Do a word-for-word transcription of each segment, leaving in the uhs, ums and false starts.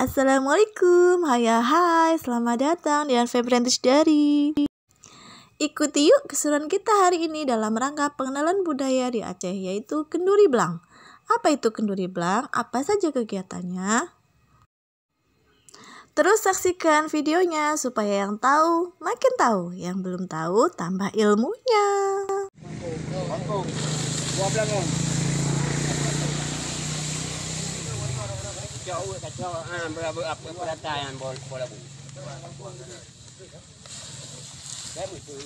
Assalamualaikum, hai hai, selamat datang di Alfebrantis Diary. Ikuti yuk keseruan kita hari ini dalam rangka pengenalan budaya di Aceh, yaitu kenduri blang. Apa itu kenduri blang? Apa saja kegiatannya? Terus saksikan videonya supaya yang tahu makin tahu, yang belum tahu tambah ilmunya. Bangkong. Buah belangong. Kacau, kacau. Ah, berapa, apa, berapa yang bol-, bola bu. Saya betul.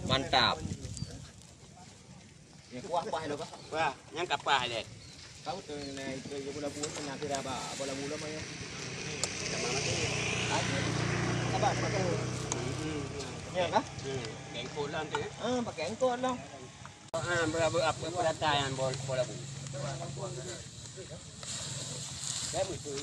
Mantap. Nyang kuah paih lom, Kak. Wah, nyang ka paih lé. Kau tu na itu je bola buah, na kira ba, bola buah mah ya. Aduh. Sabar, sabar. Hmm. Ya, Kak? Hmm. Kengkot lah tu, ya. Ah, pakai engkot lah. Ah, berapa, apa, berapa yang bol-, bola bu. Saya betul.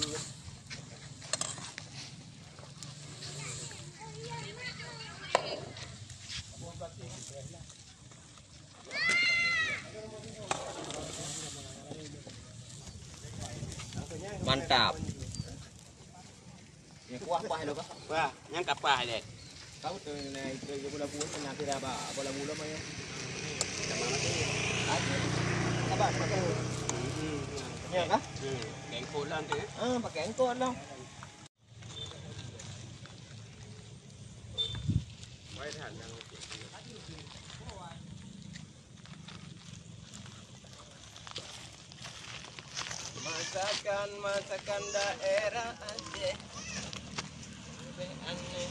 Mantap. Nyang kuah paih lom, Kak. Wah, nyang ka paih lé. Kau tu na itu je bola buah, na kira ba, bola buah mah ya. Aduh. Sabar, sabar. Hmm. Ya, Kak? Hmm. Kengkot lah tu, ya. Ah, pakai engkot lah. Masakan, masakan daerah Aceh. Aneh.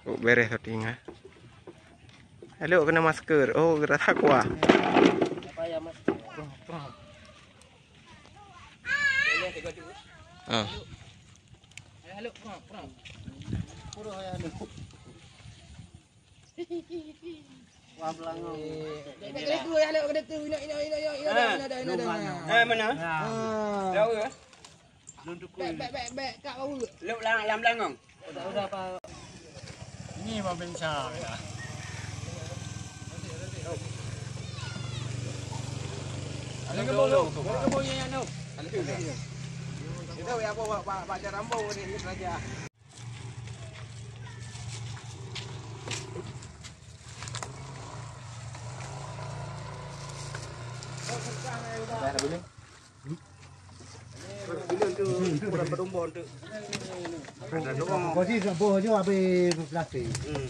Oh, beres syuting, ha. Halo, kena masker. Oh, gerak takwa. Apa ya, masker? Ah. Wah, belangong. Dek, dek, dek, tu, ya, dek, dek, tu, ina, ina, ina, ina, ina, ina, ina, ina, ina. Eh, mana? Ah. Jauh, ya? Bek, bek, bek, bek, kat bawah. Lok lam, lam belangong. Udah, udah, Pak. Ini mah bincang, ya. Ada kebun tu, ada kebun yang anu. Ada tu. Itu ya, Pak, Pak, Pak, Pak Jarambau ni, ni raja. Kau si saboh je habis plastik. Hmm.